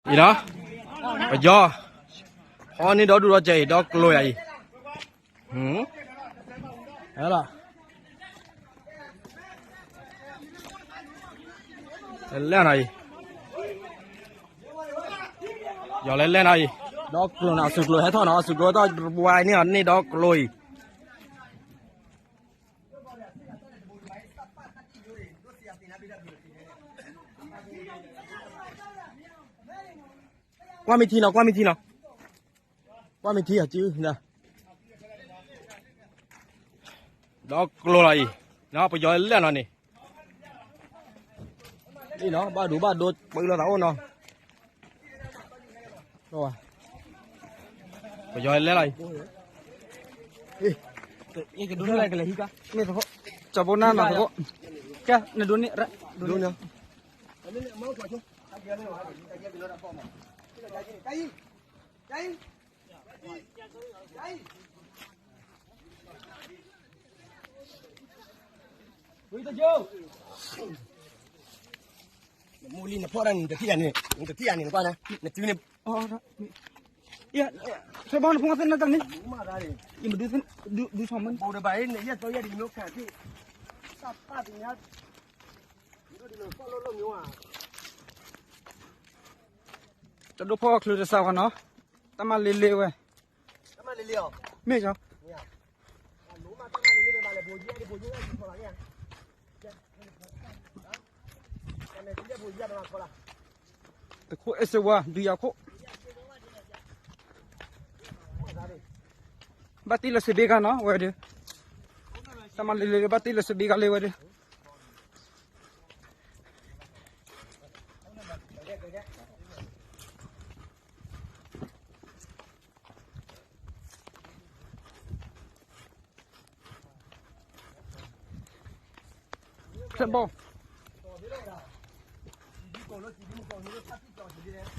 အံၤနီၤ, ပယီၤ ဖီန့ၢ်ဒီဒူၣ်ဒီကဲအံၤ ဒီကျိၤယၤအံၤ, ဟဲလီၤ, လဲၤနီၤအံၤ, ယီၤလဲၤလဲၤနီၤအံၤ, ဒီကျိၤနီၤ အစုကျိၤဟဲထီၣ်နီၤ အစုကျိၤဟဲထီၣ် ပှၤန့ၢ်အီၤန့ၢ်ဒီကျိၤအံၤ ကွၢ်မ့ၢ်ထံနီၤ ကွၢ်မ့ၢ်ထံနီၤ, ကွၢ်မ့ၢ်ထံအစု, ဒီကျိၤလီၤအံၤ, ပယီၤလဲၤနီၤန့ၣ်, အံၤနီၤ ဘၣ်ဒိဘၣ်ဒိပှၤအုၣ်လီၤသးအိၣ်နီၤ, ပယီၤလဲၤလီၤအံၤ, ကဒိၣ်ကလဲၤဟံးကါ, မ့ၢ်သကိး, ကၠီဘိနၢ်နီၤသကိး, ကဲနဒိၣ်န့ၣ်, ဒိၣ်န့ၣ် နမိၢ်လံနဖီၣ်တၢ်န့ၣ် နတထံၣ်ယၤန့ၣ် နကွၢ်နၤ နစုန့ၣ်, ထွဲဘီနဖိသ့ၣ်နတၢ်န့ၣ်, ယမဒုး, ဒုးဆီမ့ၢ်, ဘိးတဘၣ်အံၤ နယဲၢ်သီယဲၢ်ဒ်နမျိုးခံသ့ၣ်, တၢ်ပာ်တညါ, တဒိၣ်ဖီၣ်ချၢတစးဝဲနီၤ, တၢ်မၤလ့လ့ဝဲ, မ့ၢ်, တခိၣ်အဲၣ်စ့ဝါ ဒုးယၤခိၣ်, ဘၣ်တ့လၢစ့ဘ့ကါနီၤ ဝဲဒီး, တၢ်မၤလ့လ့ဘၣ်တ့လၢစ့ဘ့ကါလံဝဲဒီး ဖျဲၣ်ဘီၣ်,